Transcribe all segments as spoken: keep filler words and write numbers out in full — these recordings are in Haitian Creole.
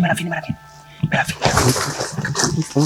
N ap vini, n ap vini. N ap vini.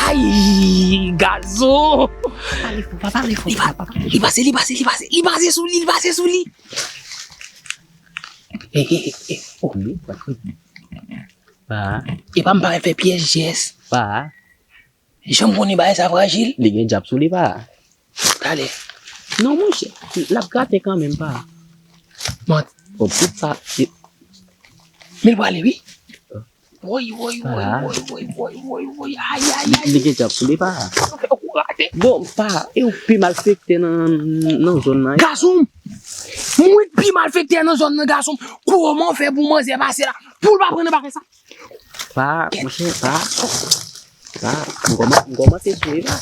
Ay, gazo! Pale fò, pa pale fò, li pa, pa pale fò. Li pase, li pase, li pase, li pase sou li, li pase sou li. Eh, eh, eh, eh. Oh, li, pa. Pa. E pa m pa fè pyès jès. Pa. Jan m konnen bagay sa frajil. Li gen djab sou li, pa. Talè. Non, monchè, l ap grate kanmenm, pa. Mant. O, pout pa. Men l prale, wi. Woy, woy, woy, woy, woy, woy, woy, woy. Ay, ay, ay. Li gen djab sou li, pa. Ou rate. Bon, pa, e ou pi malfektè nan, nan zòn nan. Gason m! Mwen pi malfektè nan zòn nan, gason m. Kòman w fè pou manzè pase la? Pou l pa pran nan bagay sa? Pa, monchè, pa. Pa, m kòman-, m kòmanse swe la.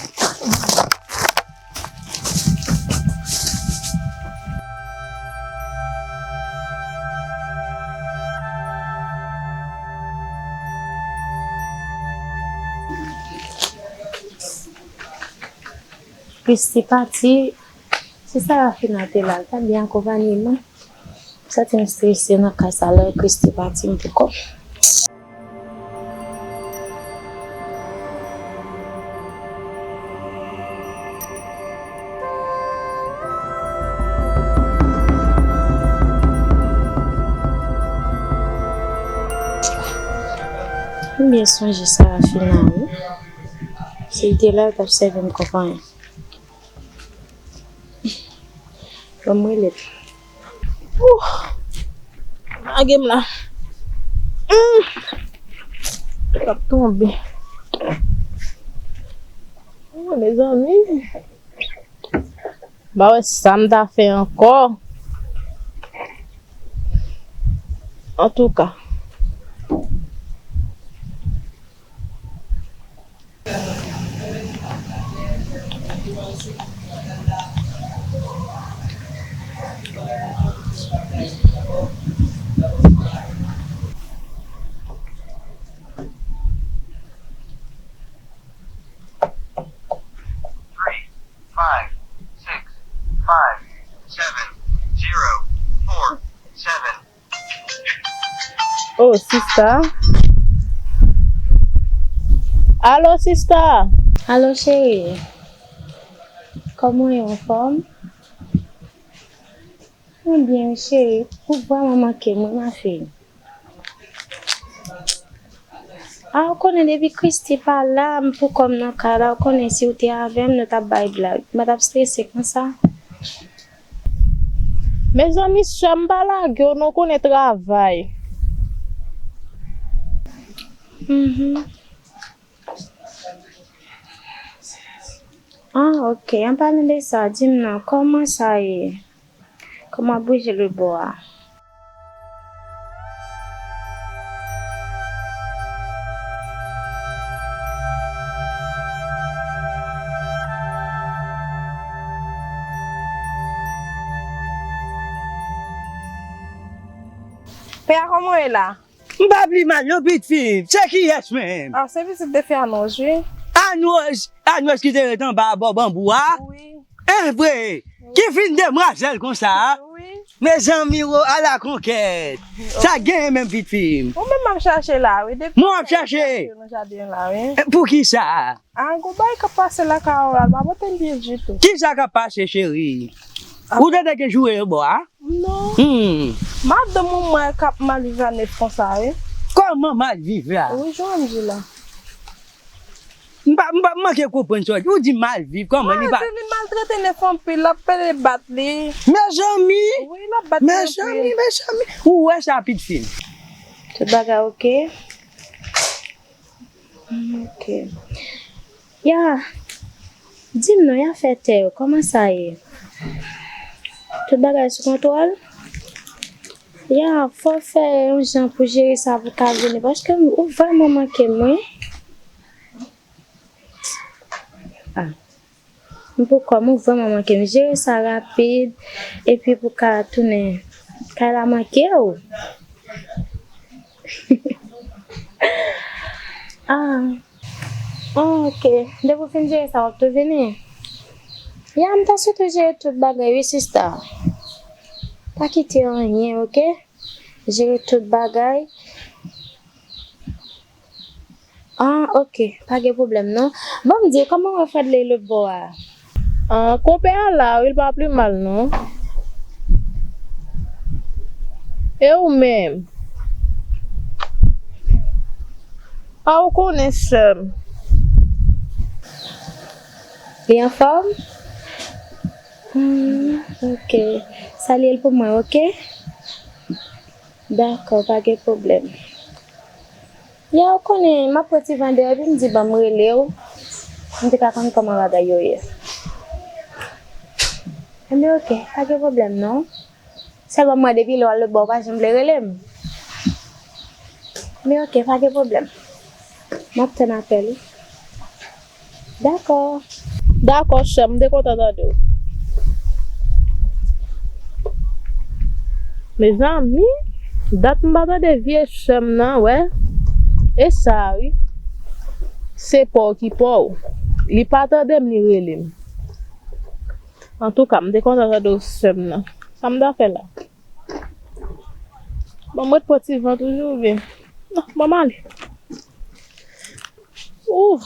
Christy pati, si Sarafina te la, l t ap byen akonpanye mwen. M santi m strese nan kay sa, lè Christy pati m poukò m. M byen sonje Sarafina, wi. Si l te la, l t ap sèvi m konpanye. Ban m rele l. Ouh! Lage m la. Hmm. L ap tonbe. Oh, mezanmi. M pa wè sa m ta fè ankò. Antouka. Three, five, six, five, seven, zero, four, seven. Oh, sista. Alo, sista. Alo, cheri. Kòman w ye, anfòm? Mwen byen, wi, cheri. Ou vrèman manke m, wi, ma fille. Ah, ou konnen depi Christy pa la, m poukò m nan kay la, ou konnen si w te avè m, nou t ap bay blag. M pa t ap strese konsa. Mezanmi, sè m, pa lage w non, konnen travay. Mhm. Ah, ok. An palan de sa, di m non, kòman sa ye? Kòman bouje lòt bò a? Pè a, kòman w ye la? M pa pi mal non, pitit fi m. Se kiyès menm? Ah, se pitit de fi Anwòj, wi. Anwòj, Anwòj ki te ret anba bò banbou a? Wi. E vre? Ki fin demwazèl konsa? Wi. Mezanmi, wo, ala konkèt. Sa genyen menm, pitit fi m? Ou menm m ap chache la, wi. Depi mwen w ap chache? Nan jaden la, wi. E, poukisa? Ah, gon bagay k ap pase lakay ou la, l pa pote m byen ditou. Kisa k ap pase, cheri? Ah. Ou tande gen joure yo bò a? Non. Hmm. Madanm ou mwen k ap mal viv la nèt konsa, wi. Kòman mal viv la? Wi, jan w di la. M pa, m pa, m manke konprann sa w di. Ou di mal viv, kòman li pa. Mwen di li maltrete nèt anpil, l ap pede bat li. Mezanmi! Wi, l ap bat li anpil. Mezanmi, mezanmi. Ou wè sa, pitit fi m? Tout bagay oke? Ok. Ya, di m non, afè tè yo, kòman sa ye? Tout bagay sou kontwòl? Ya, fò w fè yon jan pou jere sa pou w ka vini, paske ou vrèman manke m, wi. Ah. M pou kò m, ou vrèman manke m. Jere sa rapid, epi pou w ka tounen kay la manke w. Ah. Oh, ok. Depi w fin jere sa, w ap tou vini? Ya, m ta swete w jere tout bagay, wi, sista. Pa kite anyen, ok? Jere tout bagay. Ah, ok. Pa gen pwoblèm, non. Ban m di w, kòman w wè Fredley lòt bò a? Ah, konpè a la, wi, l pa pi mal, non. E ou menm? Ah, ou konnen, sè m. Li anfòm? Hmm, ok. Salye l pou mwen, ok? Dakò, pa gen pwoblèm. Ya, ou konnen, m ap pran ti van deyò, epi m di, "Ban m rele w." M te ka konn kòman bagay yo ye. Enben, ok, pa gen pwoblèm, non. Sèlman, mwen, depi lè w al lòt bò, ou pa janm vle rele m. Men, ok, pa gen pwoblèm. M ap tann apèl ou. Dakò. Dakò, sè m, m te kontan tande w. Mezanmi, dat m pa tande vye sè m nan, wè. E sa, wi. Se pa w ki pa w. Li pa tande m, li rele m. Antouka, m te kontan tande w, sè m nan. Sa m ta fè la? Bon, m ret pran ti van toujou, oubyen? Non, ban m ale. Ooh.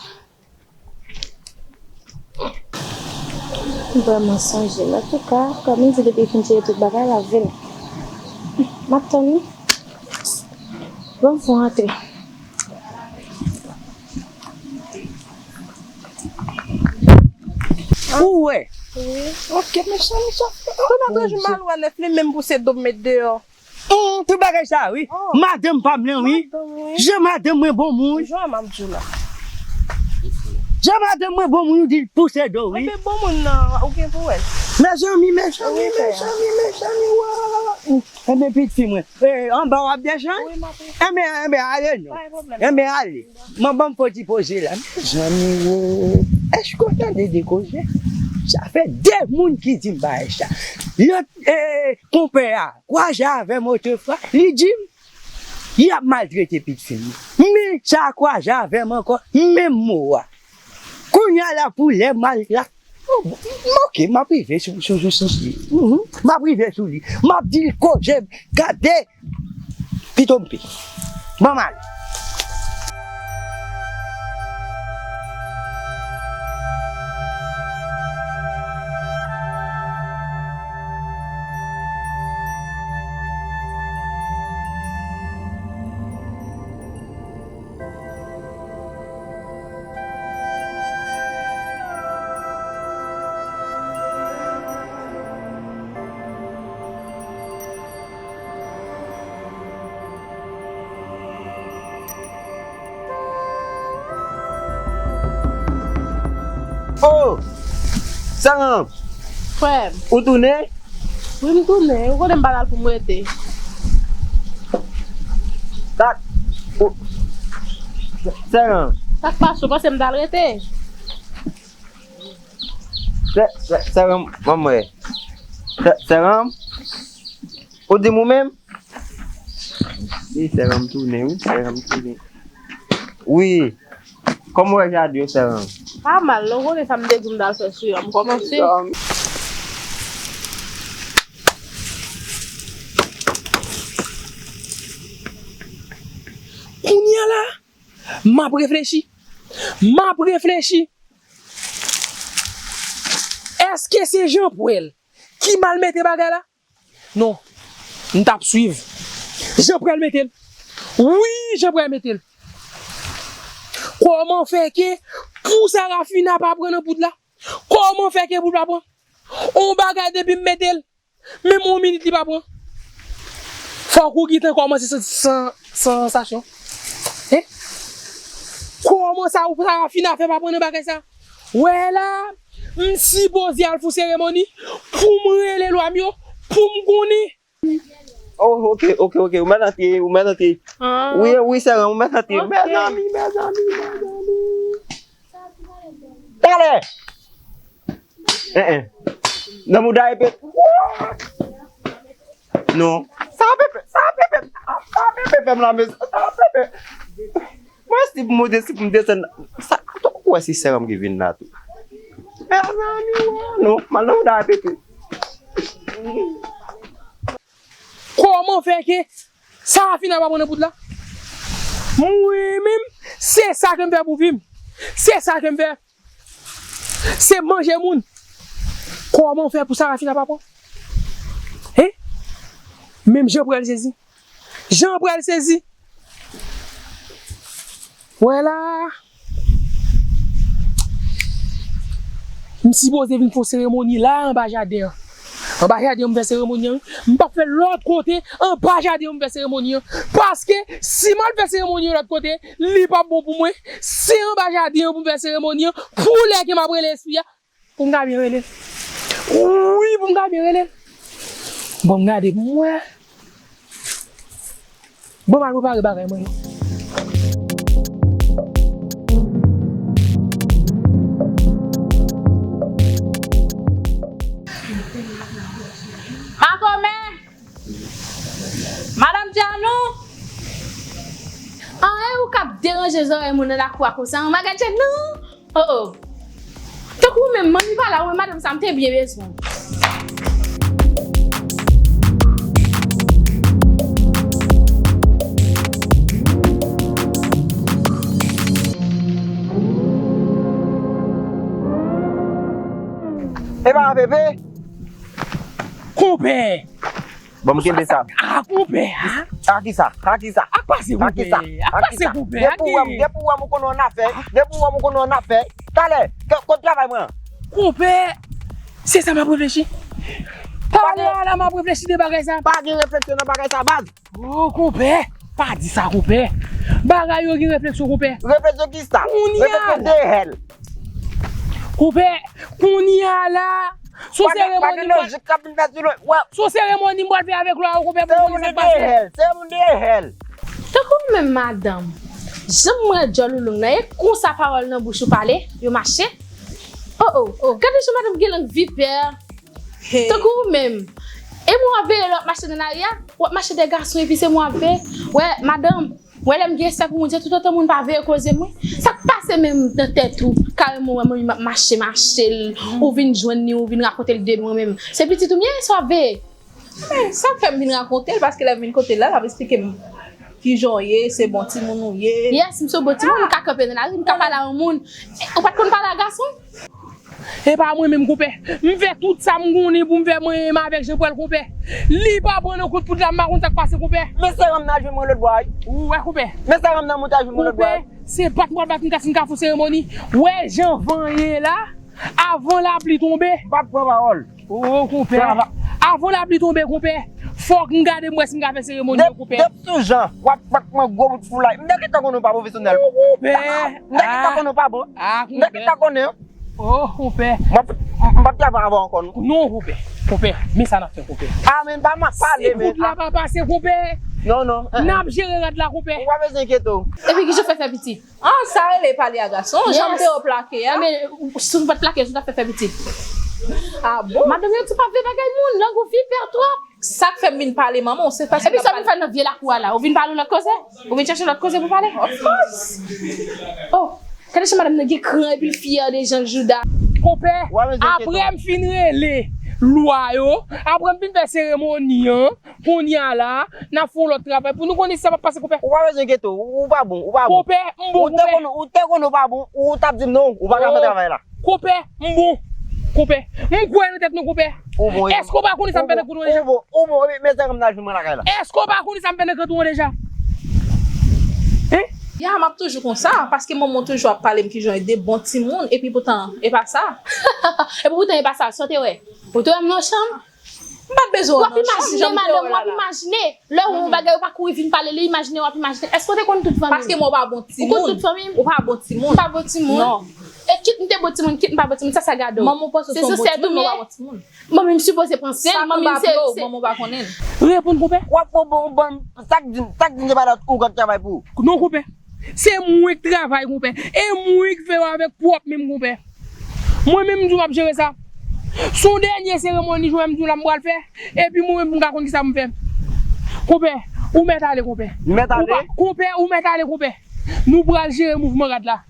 M vrèman sonje l. Antouka, kòm m di, depi l fin jere tout bagay, l ap vini. M ap tann li. Bon, fò antre. Ou wè? Wi. Ok, mechan, mechan. Kounye a, toujou mal wè nèf li menm pou se do m met deyò. Hum, tout bagay sa, wi. Oh. Madanm pa m lan, wi. Madanm, wi. Jan madanm mwen bon moun. Jan m ap di w la. Jan madanm mwen bon moun, ou di l pouse do, wi. Enben, bon moun nan, ou gen pou wè l. Mezanmi, mezanmi, wi, mezanmi, mezanmi, wa. Enben, pitit fi mwen, eh, anba w ap desann? Wi, m ap desann. Enben, enben, ale non. Pa gen pwoblèm. Enben, ale. Mwen ban m fò ti poze la. Mezanmi, wo. Èske w tande de koze? Sa fè de moun ki di m bagay sa. Lòt, eh, konpè a, kwaze avè m otrefwa, li di m, y ap maltrete pitit fi m. Men sa kwaze avè m ankò, menm mo a. Kounye a la pou lè mal la. M, ok, m ap rive sou, sou, sou, sou li. Mhm. M ap rive sou li. M ap di l koze, gade. Pito m pi. Ban m ale. Oh! Saran! Frè m. Ou tounen? Wi, m tounen. Ou konnen m pa t al pou m rete. Kat. Ou, Saran. Sa k pase? Ou panse m t al rete? Sè, sè, sè Ram, ban m wè. Sè, sè Ram? Ou di m ou menm? Wi, sè Ram tounen, wi, sè Ram tounen. Wi. Kòman w wè Jadi yo, sè Ram? Pa mal, non, ou konnen sa m te di w m t al fè sou yo a, m kòmanse. Kounye a la, m ap reflechi. M ap reflechi. Èske se Jean Pwèl ki mal mete bagay la? Non, m t ap swiv. Jean Pwèl mete l. Wi, Jean Pwèl mete l. Kòman fè ke pou Sarafina pa pran nan poud la? Kòman fè ke pou l pa pran? On bagay depi m mete l. Menm yon minit li pa pran. Fòk ou gentan kòmanse santi san-, sansasyon. Hein? Kòman sa ou Sarafina fè pa pran nan bagay sa? Wè la, m sipoze al fè seremoni pou m rele lwa m yo, pou m konnen. Oh, ok, ok, ok. Ou mèt antre, ou mèt antre. Ah. Wi, wi, sè m, ou mèt antre. Ok. Mezanmi, mezanmi, mezanmi. Talè! Eh, eh. Nan mouda epe. Non. Sa pepe, sa pepe, sa pepe fè m la, men sa pepe. Mwen si pou m monte, si pou m desann. Sa, ou wè se sè m ki vin la tou. Mezanmi, non, m al nan mouda epe. Kòman fè ke Sarafina pa pran nan bout la? Mwen menm, se sa ke m fè pou vi m. Se sa ke m fè. Se manje moun. Kòman fè pou Sarafina pa pran? Hein? Menm Jean pral sezi. Jean pral sezi. Wè la. M sipoze vin fè seremoni la anba jaden an. Anba jaden an m fè seremoni an, wi. M p ap fè lòt kote anba jaden an m fè seremoni an. Paske si m al fè seremoni an lòt kote, li p ap bon pou mwen. Se anba jaden an pou m fè seremoni an. Pou lè ke m ap rele espri a, pou m ka byen rele l. Wi, pou m ka byen rele l. Bon, m gade pou m wè. Bon, m al prepare bagay mwen yo. Makomè! Madanm Djanou! An, e ou k ap deranje zòrèy moun nan lakou a konsa, an? Madanm Djanou! Oh, oh. Tankou ou menm, manmi pa la, ou wè madanm sa, m te byen bezwen w. E pa pepe? Konpè! Bon, m kenbe sa. A, konpè, a. A ki sa? A ki sa? Ak pase, konpè. Ak pase, konpè. Depi w wè m, depi w wè m, ou konnen w annafè. Depi w wè m, ou konnen w annafè. Talè, kote travay mwen an? Konpè, se sa m ap reflechi. Talè a la m ap reflechi de bagay sa. Pa gen refleksyon nan bagay sa, baz. Oh, konpè, pa di sa, konpè. Bagay yo gen refleksyon, konpè. Refleksyon ki sa? Refleksyon de hèl. Konpè, kounye a la, sou seremoni m pral, sou seremoni m pral fè avèk lwa yo, konpè, pou konn sa k pase. Tankou ou menm, madanm, jan m wè djòl ou long nan, e konsa pawòl nan bouch ou pale, yo mache. Oh, oh, oh, gade jan madanm gen lang vipè. Tankou ou menm. E mwen w ap veye lè w ap mache nan lari a, w ap mache de gason epi se mwen w ap veye. Wè, madanm, wè lè m gen respè pou moun, se toutotan moun pa veye koze m, wi. Sa k pase menm nan tèt ou? Kareman wè manmi m ap mache, mache l, ou vin jwenn li, ou vin rakonte l de mwen menm. Se pitit ou m ye, sa w ap veye? Men, sa k fè m vin rakonte l, paske lè m vin kote l la, l ap esplike m kijan w ye, se bon timoun ou ye. Yes, m se bon timoun, m ka kanpe nan lari, m ka pale a yon moun. Ou pa t konn pale a gason? E pa mwen menm, konpè. M fè tout sa m konnen pou m fè mwen menm avèk Jean Paul, konpè. Li pa pran nan kout poud la, m pa konn sa k pase, konpè. Men sè m nan jwenn mwen lòt bò a, wi. Ou wè, konpè. Men sè m nan monte a jwenn mwen lòt bò a, wi. Konpè, se bat m pral bat m ka si m ka fè seremoni. Wè jan van ye la, avan lapli tonbe. M p ap pran pawòl. Oh, konpè. Avan lapli tonbe, konpè, fòk m gade m wè si m ka fè seremoni an, konpè. Depi sou jan w ap bat mwen gwo bout foulay. M te gentan konnen w pa pwofesyonèl. Oh, konpè. M te gentan konnen w pa bon. Ah, konpè. M te gentan konnen. Oh, konpè. M ap, m p ap travay avè w ankò, non. Non, konpè. Konpè, men sa n ap fè, konpè. Ah, men pa m ap pale, men. Si kout la pa pase, konpè. Non, non. N ap jere rad la, konpè. Ou pa bezwen enkyete w. Epi ki jan w fè fè pitit? Ah, sa rele pale a gason. Jan m te wè w plake a. Ebyen, si w pa t plake, si w t ap fè fè pitit. Ah bon? Madanm yo tou pa vle bagay moun, lang ou vipè twòp. Sa k fè m vin pale manman w, se paske... Epi sa w vin fè nan vye lakou a la? Ou vin pale lòt koze? Ou vin chèche lòt koze pou pale? Of course. Oh, gade jan madanm nan gen kran epi l fyè de jan l jouda. Konpè, apre m fin rele lwa yo, apre m fin fè seremoni an, kounye a la, n ap fè yon lòt travay pou nou konnen si sa p ap pase, konpè. Ou pa bezwen enkyete w, ou pa bon, ou pa bon. Konpè, m bon, konpè. Ou te konnen, ou te konnen ou pa bon, ou t ap di m non, ou pa ka fè travay la. Konpè, m bon. Konpè, m kwè nan tèt nou, konpè. Ou bon, wi. Èske w pa konnen sa m fè nan kout mwen deja? Ou bon, ou bon, men sè m nan jwenn mwen lakay la. Èske w pa konnen sa m fè nan kout mwen deja? Hein? Ya, m ap toujou konsa, paske manman w toujou ap pale m kijan w ede bon timoun, epi poutan, e pa sa. Epi poutan, e pa sa, sa w te wè? Ou te wè m nan chanm? M pa t bezwen w nan chanm, jan m te wè w la. W ap imajine, madanm, w ap imajine. Lè w wè yon bagay, ou pa kouri vin pale li, imajine, w ap imajine. Èske w te konn tout fanmi m? Paske mwen w pa bon timoun. Ou konn tout fanmi m? Ou pa bon timoun. M pa bon timoun? Non. E, Kit m te bon timoun, kit m pa bon timoun, sa sa gade w. Manman w panse w se yon bon timoun, men w pa bon timoun. Manmi m sipoze pran swen l, manmi m se, se. Manman w pa konnen l. Reponn, konpè. W ap pran bon, bon, sa k di, sa k di m se pa lòt ou k ap travay pou ou. Non, konpè. Se mwen k travay, konpè. E mwen k fè yo avèk pwòp men m, konpè. Mwen menm, m di w m ap jere sa. Se yon dènye seremoni, jwenn m di w la m pral fè. Epi mwen menm, m ka konn kisa m fè. Konpè, ou mèt ale, konpè. M mèt ale? Ou pa, konpè, ou mèt ale, konpè. Nou pral jere mouvman rad la.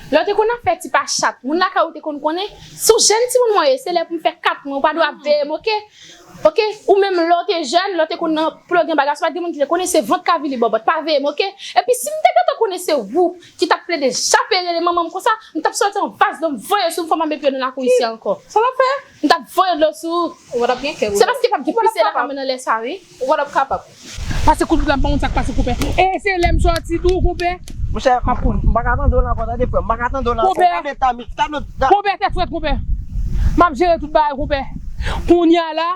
Lè w te konn ap fè ti pa chat, moun lakay ou te konn konnen. Se yon jèn timoun mwen ye, se lè pou m fè kat mwa, ou pa dwe ap veye m, oke? Oke? Ou menm, lè w te jèn, lè w te konn nan plogen bagay, se pa t gen moun ki te konnen, se vant k avili bòbòt. Pa veye m, oke? Epi si m te gentan konnen se ou ki t ap plede jape rele manman m konsa, m t ap sòti anfas dlo m voye sou ou, fò m ap met pye nan lakou isi a ankò. Sa w ap fè? M t ap voye dlo sou ou. Ou pa t ap gen kè. Se paske p ap gen pise lakay mwen nan lè sa, wi. Ou pa t ap kapab. Pase kout la, m pa konn sa k pase, konpè. E se lè m sòti tou, konpè. Monchè, m pa ka tande w la ankò, tande, frè m. M pa ka tande w la ankò. Konpè. Gade tablo, tablo, ta- Konpè, tèt frèt, konpè. M ap jere tout bagay, konpè. Kounye a la,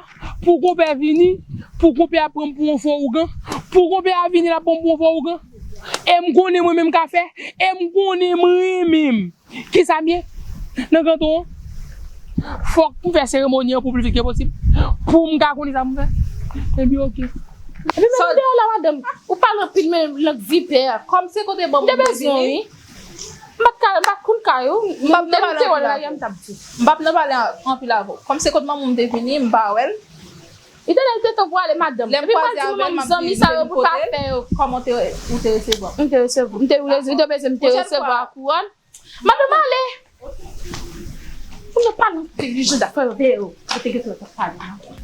pou konpè vini, pou konpè a pran m pou yon fo ougan, pou konpè a vini, l ap pran m pou yon fo ougan. E m konnen mwen menm ka fè, e m konnen mwen menm. Kisa m ye? Nan kanton an, fòk m fè seremoni an pou pli vit ke posib. Pou m ka konnen sa pou m fè. Epi, oke. Epi, men ou deyò la, madanm. Ou pale anpil, men lang vipè. Kòm se kote ban m te bezwen, wi. M pa t ka, m pa t konn kay ou. M pa t nan pale anpil avè w. M p ap nan pale anpil avè w. Kòm se kot manman m te vini, m pa wè l. Li te lè l te tan pou ale, madanm. Epi m pral di manman m zanmi sa yo pou l pa fè yo. Kòman w te, ou te resevwa? M te resevwa. M te, m te bezwen m te resevwa kouwòn. Madanm, ale! Ou nan pale anpil, jan zafè yo veye yo. Yo te gentan ap pale ankò.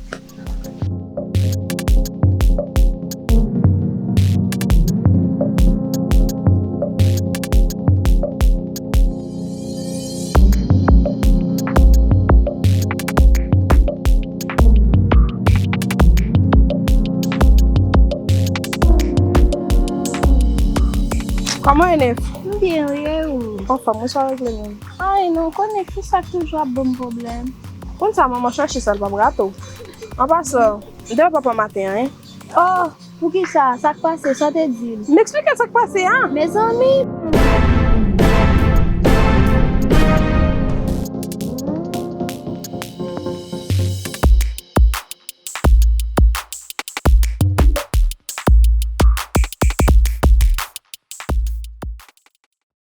Kòman e Nef? M byen, wi, e ou? Anfòm, ou sa regle menm? Ay, non, konnen ki sa k toujou ap ban m pwoblèm. Konn sa, manman chèche sa l p ap rate w. An pasan, m te wè papa maten an, en. Oh, poukisa? Sa k pase? Sa w te di l? M eksplike l sa k pase a. Mezanmi!